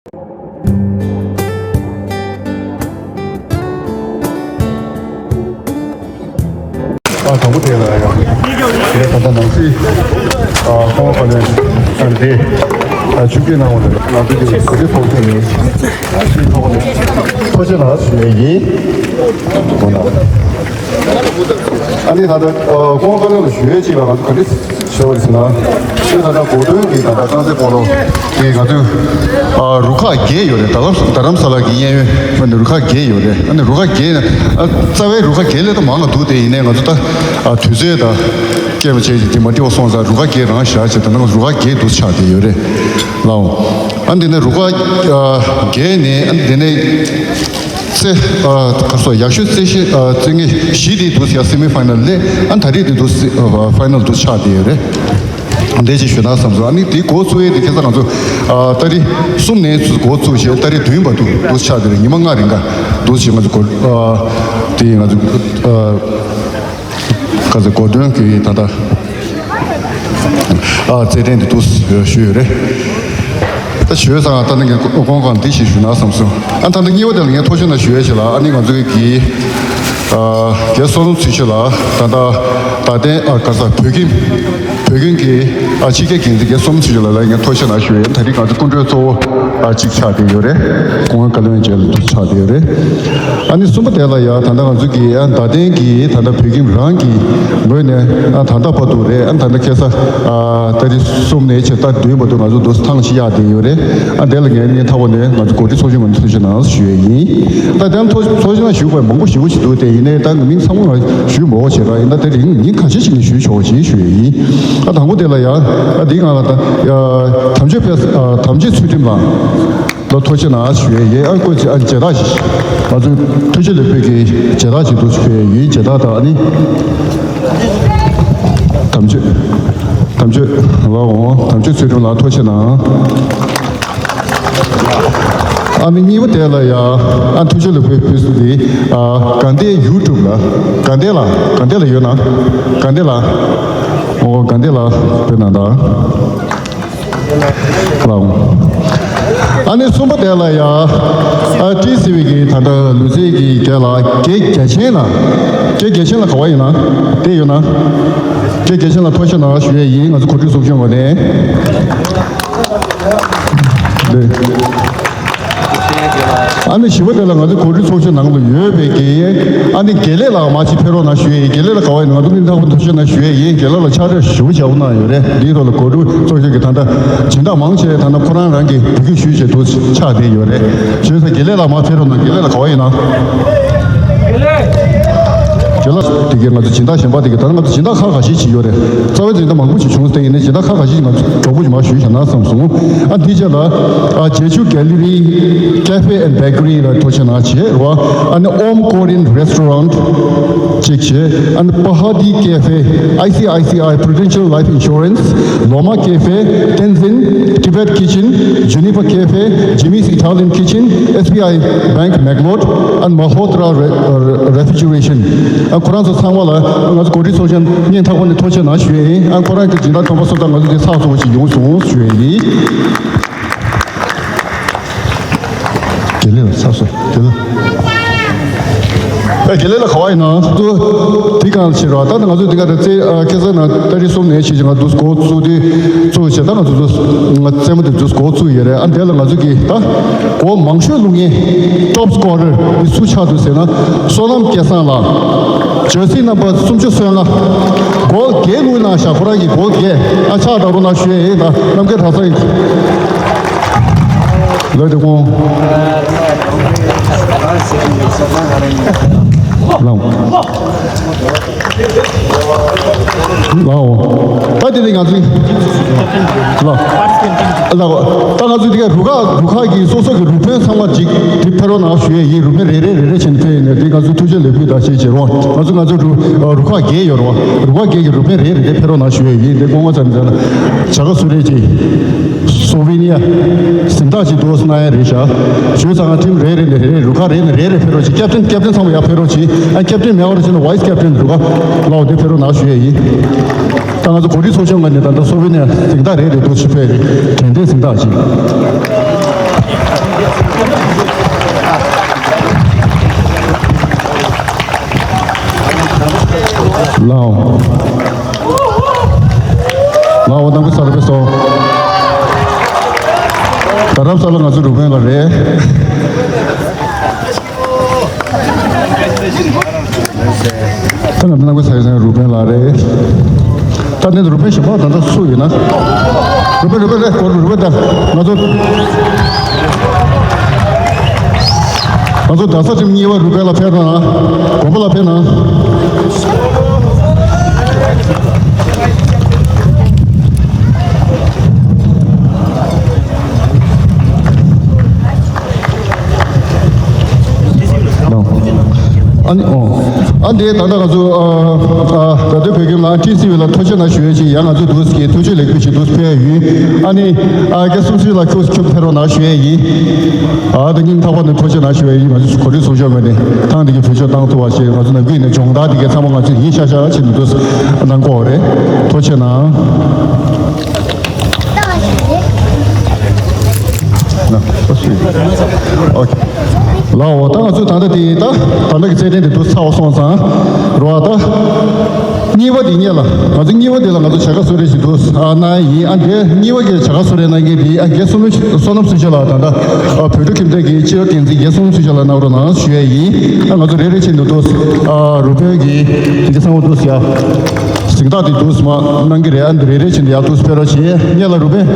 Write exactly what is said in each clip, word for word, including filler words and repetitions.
ཨ་དང་པོ་དེ་ལ་ཡང་དེ་ད་ལྟ་ནང་སྲིད་ཨ་ཁོང་པ་ལན་ཨ་འདི་ཨ་ཆུ་སྐྱེས་གནང་བ་དེ་ང་ཚོ་གི་གོ་སྒྲིག་ཚོགས་ཆུང་ནས་ཨ་ཆུ་ཚོགས་ནས་ཐུགས་རྗེ་གནང་ཞུ་ཡས་ཡིན། ཨ་ནི་ད་ལྟ་ཨ་ཁོང་པ་ལན་ལ་ཞུ་ཡས་ཅིག་ལ་ང་ཚོ་ག་འདྲ། ཞུ་བ་ཟེར་ན། ཁྱོད་ད་ལྟ་གོ་སྟོན་གྱི་ད་ལྟ་རྐང་རྩེད་སྤོ་ལོ་གི་ང་ཚོས་ཨ་རུ་ཁག་བརྒྱད་ཡོད་རེད། རྡ་རམ་རྡ་རམ་ས་ལ་གི་གཡས་གཡོན་ནས་རུ་ཁག་བརྒྱད་ཡོད་རེད། ཨ་ནི་རུ་ཁག་བརྒྱད་ཨ་རྩ་བའི་རུ་ཁག་བརྒྱད་ལས་ད་མང་ང་འདུག་དེ་ཡིན་ནའི་ང་ཚོ་ད་ཨ་དུས་ཚོད་དང་སྐྱེལ་མ་བྱས་ཀྱི་དེ་མ་འགྲིག་པ་སོང་ཙང་རུ་ཁག་བརྒྱད་རང་བཞག་བྱས་ད་ནང་རུ་ཁག་བརྒྱད་འདུག་ཆགས་བསྡད་ཡོད་རེད་ལགས། ཨ་འདི་ནས་རུ་ཁག་ཨ་བརྒྱད་ནས་ཨ་འདི་ནས། རྩེ་ཨ་ག་སོ་ཡག་ཤོས་རྩེ་ཤེས་ཨ་རྩེ་མཁན་བཞི་དེ་འདུག་ཡ་སེ་མི་ཕའི་ནལ་ལས་ཨ་ད་རེས་དེ་འདུག་སེ་ཨ་ཕའི་ནལ་འདུག་ཆགས་བསྡད་ཡོད་རེད། འདི་ཅིག་ཞུ་ན་བསམ་སོང་། ཨ་ནི་དེ་འགོ་བཙུགས་ཡས་དེ་ཁ་སང་ང་ཚོ་ཨ་ཏ་རིག་གསུམ་ནས་འགོ་བཙུགས་བྱས་ཏ་རིག་བདུན་བར་དུ་འདུག་ཆགས་བསྡད་རེད། ཉི་མ་ལྔ་རིང་ག་འདུག་བྱས་ང་ཚོ་འགོ་ཨ་དེ་ང་ཚོ་ཨ། ག་ཚོད་གོ་སྟོན་གྱི་ད་ལྟ་ཨ་རྩེད་འགྲན་དེ་འདུག་ཞུས་ཡོད་རེད། ད་ཞུས་ཙང་ད་ནི་ངས་ཁོང་གང་འདི་ཞིག་ཞུ་ན་བསམ་སོང་། ཨ་ད་ལྟ་གཉིས་པ་དེ་ལ་ངས་ཐུགས་རྗེ་གནང་ཞུ་ཡས་ཞིག་ལ། ཨ་ནི་ང་ཚོའི་གི་ཨ་རྒན་བསོད་ནམས་ཚེ་ཤེས་ལགས་ད་ལྟ་རྡ་སྟེང་ཨ་ག་ས་བོད་ཁྱིམ་བོད་ཁྱིམ་གྱི་ཨ་ཕྱི་རྒྱལ་འགན་འཛིན་རྒན་བསོད་ནམས་ཚེ་ཤེས་ལགས་ལ་ངས་ཐུགས་རྗེ་གནང་ཞུ་ཡས། ད་རིང་ང་ཚོ་སྐུ་མགྲོན་གཙོ་བོ་ཨ་གཅིག་ཆགས་བསྡད་ཡོད་རེད། སྐུ་ངོ་བཀའ་བློན་མཇལ་ལ་འདུག་ཆགས་བསྡད་ཡོད་རེད། ཨ་ནི་གསུམ་པ་དེ་ལ་ཡ་ད་ལྟ་ང་ཚོ་གི་ཨ་རྡ་སྟེང་གི་ད་ལྟ་བོད་ཁྱིམ་རང་གི་ངོས་ནས་ཨ་ད་ལྟ་བར་དུ་རེད། ཨ་ད་ལྟ་ཁ་སང་ཨ་ཏ་རིག་གསུམ་ནས་བྱས་ཏ་རིག་བདུན་བར་དུ་ང་ཚོ་འདུག་ཐེངས་གཅིག་གཡར་བསྡད་ཡོད་རེད། ཨ་དེ་ལ་ངས་སྙིང་ཐག་པ་ནས་ང་ཚོ་གོ་སྒྲིག་ཚོགས་ཆུང་ང་ཚོ་ཐུགས་རྗེ་གནང་ཞུ་ཡས་ཡིན། ད་དེ་ཚོ་ཚོགས་ཆུང་ལ་ཞུགས་པའི་མང་པོ་ཞེ་པོ་ཞིག་འདུག་དེ་ཡིན་ནའི་ད་ང་མིང་ཚང་མ་ང་ཞུ་མ་དགོས་བྱས་ར། ཡིན་ན་དེ་རིང་ཉིན་ཁ་ཤས་ཤིག་ནས་ཞུ་ཆོག་ཅེས་ཞུ་ཡས་ཡིན། ཨ་དང་པོ་དེ་ལ་ཡ་ཨ་འདི་ང་ལ་ད་ཡ་དམ་ཆོས་ཕེ་ཨ་དམ་ཆོས་ཚུལ་ཁྲིམས་ལགས། ལ་ཐུགས་རྗེ་གནང་ཞུ་ཡས་ཡིན། ཨ་ཁོ་ཅི་ཨ་མཇལ་དར་ཞིག་ང་ཚོའི་ཐུགས་རྗེ་ལེགས་འབུལ་གྱི་མཇལ་དར་ཞིག་འདུག་ཞུ་ཡས་ཡིན། མཇལ་དར་དང་ཨ་ནི་དམ་ཆོས་དམ་ཆོས་ལགས་འོང་། དམ་ཆོས་ཚུལ་ཁྲིམས་ལགས་ཐུགས་རྗེ་གནང་། ཨ་ནི་གཉིས་པ་དེ་ལ་ཡ་ཨ་ཐུགས་རྗེ་ལེགས་འབུལ་ཕུལ་སྲོལ་འདི་ཨ་དགའ་ལྡན་ཡུ་ཊུབ་ལ་དགའ་ལྡན་ལ་དགའ་ལྡན་ལ་ཡོད་ན་དགའ་ལྡན་ལ་འོ་དགའ་ལྡན་ལ་དཔེར་ན་ད། ཨ་ནི་གསུམ་པ་དེ་ལ་ཡ་ཨ་ཏི་སི་ཝི་གི་ད་ལྟ་ལུས་རྩལ་གྱི་རྒྱལ་ལ་རྒྱལ་རྒྱལ་ཆེན་ལ་རྒྱལ་རྒྱལ་ཆེན་ལ་ག་བ་ཡིན་ན་དེ་ཡོད་ན་རྒྱལ་རྒྱལ་ཆེན་ལ་ཐུགས་རྗེ་གནང་ཞུ་ཡས་ཡིན། ང་ཚོ་གོ་སྒྲིག་ཚོགས་ཆུང་ངོས་ནས། ཨ་ནི་བཞི་པ་དེ་ལ་ང་ཚོ་གོ་སྒྲིག་ཚོགས་ཆུང་ནང་དུ་ཡོད་པའི་གི་ཨ་ནི་དགེ་ལེགས་ལགས་མར་ཅིག་ཕེབས་རོགས་གནང་ཞུ་ཡས་ཡིན། དགེ་ལེགས་ལགས་ག་བ་ཡིན་ན་ང་ཚོ་སྙིང་ཐག་པ་ཐུགས་རྗེ་གནང་ཞུ་ཡས་ཡིན། དགེ་ལེགས་ལགས་ཕྱག་རོགས་ཞུ་བྱ་བ་གནང་ཡོད་རེད། འདིའི་ཐོག་ལ་གོ་སྒྲིག་ཚོགས་ཆུང་གི་ད་ལྟ་སྦྱིན་བདག་མང་ཆེ་ད་ལྟ་ཁོ་རང་རང་གི་འབོད་སྐུལ་ཞུས་བྱས་འདུག་ཆགས་བསྡད་ཡོད་རེད། བྱས་ཙང་དགེ་ལེགས་ལགས་མར་ཕེབས་རོགས་གནང་། དགེ་ལེགས་ལགས་ག་བ་ཡིན་ན། དགེ་ལགས་དེ་གའི་ང་ཚོ་སྦྱིན་བདག་གཞན་པ་དེ་གའི་ད་ལྟ་ང་ཚོ་སྦྱིན་བདག་ཁག་ཁ་ཤས་ཅིག་ཡོད་རེད། རྩ་བའི་འཛིན་གྲྭ་མང་པོ་ཞིག་བྱུང་སྟེ་ཡིན་ནའི་སྦྱིན་བདག་ཁག་ཁ་ཤས་ང་ཚོ་མགྱོགས་པོ་ཞིག་མར་ཞུས་བཞག་ན་བསམ་སོང་། ཨ་འདི་རྗེས་ལ་ཨ་རྗེ་ཆུ་གེ་ལི་རི་ཀེ་ཧྥེ་ཨེན་ཌི་བེ་ཀ་རི་ལ་ཐུགས་རྗེ་གནང་བྱས་རོ། ཨ་ནི་ཨོམ་ཀོ་རིན་རེ་སི་ཊོ་རན་ཊི་གཅིག་བྱས། ཨ་ནི་པ་ཧ་དི་ཀེ་ཧྥེ། ཨའི་སི་ཨའི་སི་ཨའི་པུ་རུ་ཌེན་ཤལ་ལའིཕ་ཨིན་ཤུ་རན་སི། ལོ་མ་ཀེ་ཧྥེ། ཏེན་ཛིན། ཊི་བེཊ་ཁི་ཆན། ཇུ་ནི་ཕར་ཀེ་ཧྥེ། ཇི་མིས་ཨི་ཊ་ལི་ཡན་ཁི་ཆན། ཨེསི་བི་ཨའི་བེང་ཀི་མེག་ལོཊ། ཨ་ནི་མལ་ཧོ་ཏྲ་རེ་ཕུ་ཇི་རེ་ཤན། ཨ་ཁོ་རང་ཚོ་ཚང་མ་ལ་ང་ཚོ་གོ་སྒྲིག་ཚོགས་ཆུང་སྙིང་ཐག་པ་ནས་ཐུགས་རྗེ་གནང་ཞུ་ཡས་ཡིན། ཨ་ཁོ་རང་གི་སྦྱིན་བདག་ཐོན་པ་སོང་ཙང་ང་ཚོ་འདི་ཚགས་ཚུད་པོ་ཞིག་ཡོང་སོང་ཞུ་ཡས་ཡིན། དགེ་ལེགས་ལགས་ཚར་སོང་། དགེ་ལེགས། ཨ་དགེ་ལེགས་ལགས་ག་བ་ཡིན་ན། ཏུ་དེ་གང་ལ་ཕྱིན་རོགས། ད་ནི་ང་ཚོ་དེ་ག་རེ་རྩེ་ཨ་ཁ་སང་ན་ཏ་རིག་གསུམ་ནས་ཕྱིན་ཅིག་ང་འདུག་འགོ་བཙུགས་དུས་བཙུགས་བྱས། ད་ང་ཚོ་ཚོ་ང་རྩེད་མོ་དེ་འདུག་འགོ་བཙུགས་ཡོད་རེད། ཨ་འདི་ལ་ང་ཚོ་གི་ད་གོ་མང་ཤོས་བླུག་མཁན་ཊོབ་སི་ཀོ་རར་ནི་སུ་ཆགས་འདུག་ཟེར་ན། བསོད་ནམས་སྐལ་བཟང་ལགས། ཇར་སི་ནམ་བར་སུམ་ཅུ་སོ་ལྔ། གོལ་བརྒྱད་བླུགས་གནང་ཤག་ཁོ་རང་གི་གོལ་བརྒྱད། ཨ་ཕྱག་བརྡབ་རོགས་གནང་ཞུ་ཡས་ཡིན། ད་རྣམ་རྒྱལ་གྲྭ་ཚང་ཡིན། ལོས་དེ་ཁོང་། ལའོ། ལའོ། ད་དེ་ནས་ང་ཚོ། ལའོ། ལའོ། ད་ང་ཚོ་དེ་ག་རུ་ཁག་རུ་ཁག་གི་སོ་སོ་གི་རུ་དཔོན་ཚང་མ་ཅིག་དེ་ཕེབས་རོགས་གནང་ཞུ་ཡས་ཡིན། རུ་དཔོན་རེ་རེ་རེ་རེ་བྱས་ནས་ཕེབས་ཡིན་ནས་དེ་ང་ཚོ་ཐུགས་རྗེ་ལེགས་འབུལ་དང་བཅས་བྱེད་རོགས། ང་ཚོ་ང་ཚོ་རུ་རུ་ཁག་བརྒྱད་ཡོད་རེད་བ། རུ་ཁག་བརྒྱད་ཀྱི་རུ་དཔོན་རེ་རེ་རེ་ཕེབས་རོགས་གནང་ཞུ་ཡས་ཡིན། དེ་སྐུ་ངོ་ཚང་མ་ཚང་ན་བྱ་དགའ་སུ་རེད་ཅིག་སོ་བི་ནི་ཡ། གཟེངས་རྟགས་ཅིག་འདུག་གནང་ཡ་རེད་ཤག་ཞུས་ཙང་ང་ཊིམ་རེ་རེ་ནས་རེ་རེ་རུ་ཁག་རེ་ནས་རེ་རེ་ཕེབས་རོགས་ཅིག་ཀེབ་ཊན་ཀེབ་ཊན་ཚང་མ་ཡར་ཕེབས་རོགས་ཅིག་ཨ་ཀེབ་ཊན་མེད་པ་རེད་ཅེ་ན་ཝའི་སི་ཀེབ་ཊན་རུ་ཁག་ལའོ་དེ་ཕེབས་རོགས་གནང་ཞུ་ཡས་ཡིན། ད་ང་ཚོ་གོ་སྒྲིག་ཚོགས་ཆུང་ངོས་ནས་ད་ལྟ་སོ་བི་ནི་ཡ་གཟེངས་རྟགས་རེ་རེ་འདུག་ཕྱི་ཕེབས་རེད། དྲན་རྟེན་གཟེངས་རྟགས་ཅིག་ལའོ། ལའོ། ནང་པའི་ས་ལ་ཕེབས་སོང་། ད་རབ་གསལ་ལ་ང་ཚོ་རུ་དཔོན་ལགས་རེད། ད་ང་ཚོ་ནང་པའི་ས་ལ་རུ་དཔོན་ལགས་རེད། ད་ནི་རུ་དཔོན་གཞན་པ་ད་ལྟ་སུ་ཡོད་ན། རུ་དཔོན། རུ་དཔོན་རེད། སྐོར་རུ་དཔོན། ད་ང་ཚོ། ང་ཚོ་རྡ་ས་ཊིམ་གཉིས་པ་རུ་དཔོན་ལགས་ཕེབས་རོགས་གནང་། དགོན་པ་ལ་ཕེབས་གནང་། ཨ་ནི། ཨོ། ཨ་འདི་ད་ལྟ་ང་ཚོ་ཨ་ཨ་ད་ལྟ་བོད་ཁྱིམ་ལ་ཊི་སི་ཝི་ལ་ཐུགས་རྗེ་གནང་ཞུ་ཡས་ཅིག་ཡང་ང་ཚོ་འདུག་གི་ཐུགས་རྗེ་ལེགས་འབུལ་ཞིག་འདུག་ཕུལ་ཡ་ཡིན། ཨ་ནི་ཨ་རྒན་གསུམ་བཅུ་ལ་ཁྱོད་ཁྱོད་ཕེབས་རོགས་གནང་ཞུ་ཡས་ཡིན། ཨ་ད་སྙིང་ཐག་པ་ནས་ཐུགས་རྗེ་གནང་ཞུ་ཡས་ཡིན། ང་ཚོ་གོ་སྒྲིག་སྲུང་སྐྱོབ་ངོས་ནས་ཐེངས་འདི་གི་བེད་སྤྱོད་བཏང་ཐུབ་པ་ཞིག་ང་ཚོ་ནམ་རྒྱུན་ནས་སྦྱོང་བརྡར་འདི་གའི་ཚང་མ་ང་ཚོས་ཡིན་ཤག་ཤག་བྱས་ནས་འདུག་གནང་དགོས་རེད། ཐུགས་རྗེ་གནང་། ཨོ་ཁེ། ལའོ། ད་ང་ཚོས་ད་ལྟ་དེ་ད་ད་ལྟ་གི་རྩེད་འགྲན་དེ་འདུག་ཚར་བ་སོང་ཙང་རོ། ཨ་ད་གཉིས་པ་དེ་སྔོན་ལ་ང་ཚོ་གཉིས་པ་དེ་ལ་ང་ཚོ་བྱ་དགའ་གསོལ་རས་ཞིག་འདུག་ཨ་གནང་ཡིན། ཨ་འདི་གཉིས་པ་གི་བྱ་དགའ་གསོལ་རས་གནང་མཁན་དེ་ཨ་རྒན་བསོད་ནམས། བསོད་ནམས་སུ་ཆེ་ལགས། ད་ལྟ་ཨ་བོད་ཕྲུག་ཁྱིམ་སྡེ་གི་སྤྱི་རོགས་འགན་འཛིན་རྒན་བསོད་ནམས་སུ་ཆེ་ལགས་གནང་རོགས་གནང་ཞུ་ཡས་ཡིན། ཨ་ང་ཚོ་རེ་རེ་བྱས་འདུག་འདུག་ཨ་རུ་དཔོན་གྱི་དེ་ག་ཚང་མ་འདུག་ཡ། གཟེངས་རྟགས་དེ་འདུག་མ་གནང་གི་རེད། ཨ་འདི་རེ་རེ་བྱས་འདི་ཡར་འདུག་ཕེབས་རོགས་བྱེད། སྔོན་ལ་རུ་དཔོན།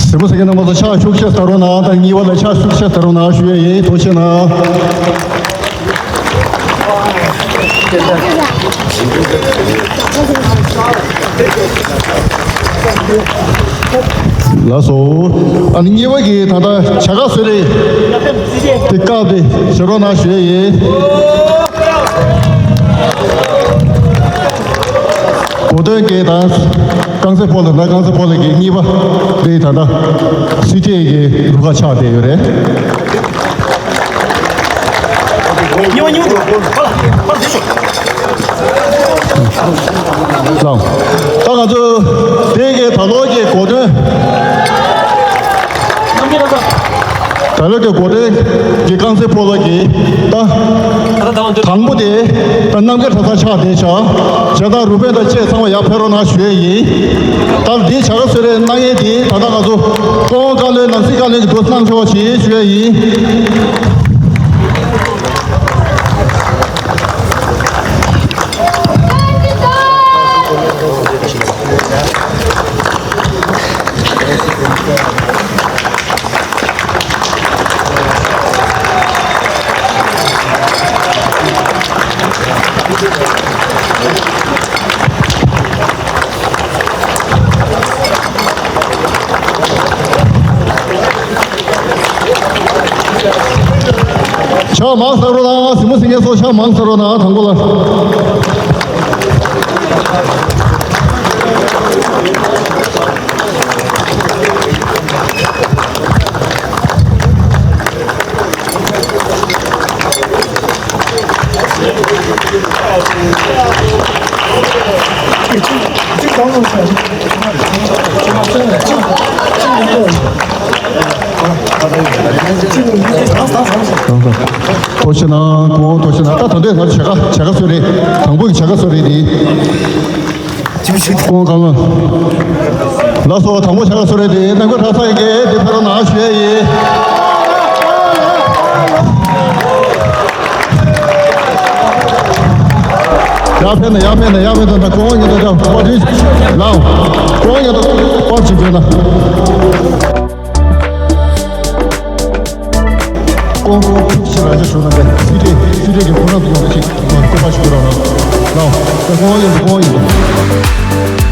གཟིགས་མོ་གཟིགས་མཁན་རྣམ་པ་ཚོ་ཕྱག་ཤུགས་ཆེ་གཏོང་རོགས་གནང་། ད་གཉིས་པ་ལ་ཕྱག་ཤུགས་ཆེ་གཏོང་རོགས་གནང་ཞུ་ཡས་ཡིན། ཐུགས་རྗེ་གནང་། ལགས་སོ། ཨ་ནི་གཉིས་པ་གི་ད་ལྟ་བྱ་དགའ་གསོལ་རས་དེ་བཀག་སྟེ་བཞག་རོགས་གནང་ཞུ་ཡས་ཡིན། གོ་སྟོན་གྱི་དང་། རྐང་རྩེད་སྤོ་ལོ། ད་རྐང་རྩེད་སྤོ་ལོ་གི་གཉིས་པ་དེ་ད་ལྟ་སི་ཏེ་གི་རུ་ཁག་ཆགས་བསྡད་ཡོད་རེད། གཉིས་པ་གཉིས་པ་འགྲོ། ཕར་ལ་ཕར་ལ་དེ་ཤོག་ལགས། ད་ང་ཚོ་དེ་གི་ད་ལོ་གི་གོ་སྟོན། ད་ལོ་གི་གོ་སྟོན་གྱི་རྐང་རྩེད་སྤོ་ལོ་གི་ད་དང་པོ་དེ་ད་རྣམ་རྒྱལ་གྲྭ་ཚང་ཆགས་བསྡད་ཤག་བྱས་ཙང་རུ་དཔོན་དང་བཅས་ཚང་མ་ཡར་ཕེབས་རོགས་གནང་ཞུ་ཡས་ཡིན། ད་འདི་བྱ་དགའ་གསོལ་རས་གནང་མཁན་དེ་ད་ལྟ་ང་ཚོ་སྐུ་ངོ་བཀའ་བློན་ནང་སྲིད་བཀའ་བློན་གྱིས་འདུག་གནང་ཆོག་པ་བྱེད་ཞུ་ཡས་ཡིན། ཕྱག་མང་བཟོ་རོགས་གནང་། གཟིགས་མོ་གཟིགས་མཁན་ཚོ་ཕྱག་མང་བཟོ་རོགས་གནང་། དང་པོ་ལ། ཐུགས་རྗེ་གནང་། སྐུ་ངོ་ཐུགས་རྗེ་གནང་། ད་ད་འདོད་ང་ཚོ་བྱ་དགའ་བྱ་དགའ་གསོལ་རས། དང་པོ་གི་བྱ་དགའ་གསོལ་རས་དེ། སྐུ་ངོ་བཀའ་བློན། ལགས་སོ། དང་པོ་བྱ་དགའ་གསོལ་རས་དེ་རྣམ་རྒྱལ་གྲྭ་ཚང་གི་དེ་ཕེབས་རོགས་གནང་ཞུ་ཡས་ཡིན། ཡར་ཕེབས་ན་ཡར་ཕེབས་ན་ཡར་ཕེབས་ན། ད་སྐུ་ངོ་ཉིད་དང་པར་ཅིག་ལའོ། སྐུ་ངོ་ཉིད་དང་པར་ཅིག་བྱོས་ན། ཁོང་ཁྱེད་རང་ཅག་ཞུ་ན་འདྲ། སི་ཏྲེ་སི་ཏྲེ་གི་ཁོང་རང་ཚོ་ལ་ཅིག་སྐུ་པར་ཞུ་རོགས་གནང་། ལགས་སོ། ཁོང་ཡིན་འདུག་ཁོང་ཡིན་འདུག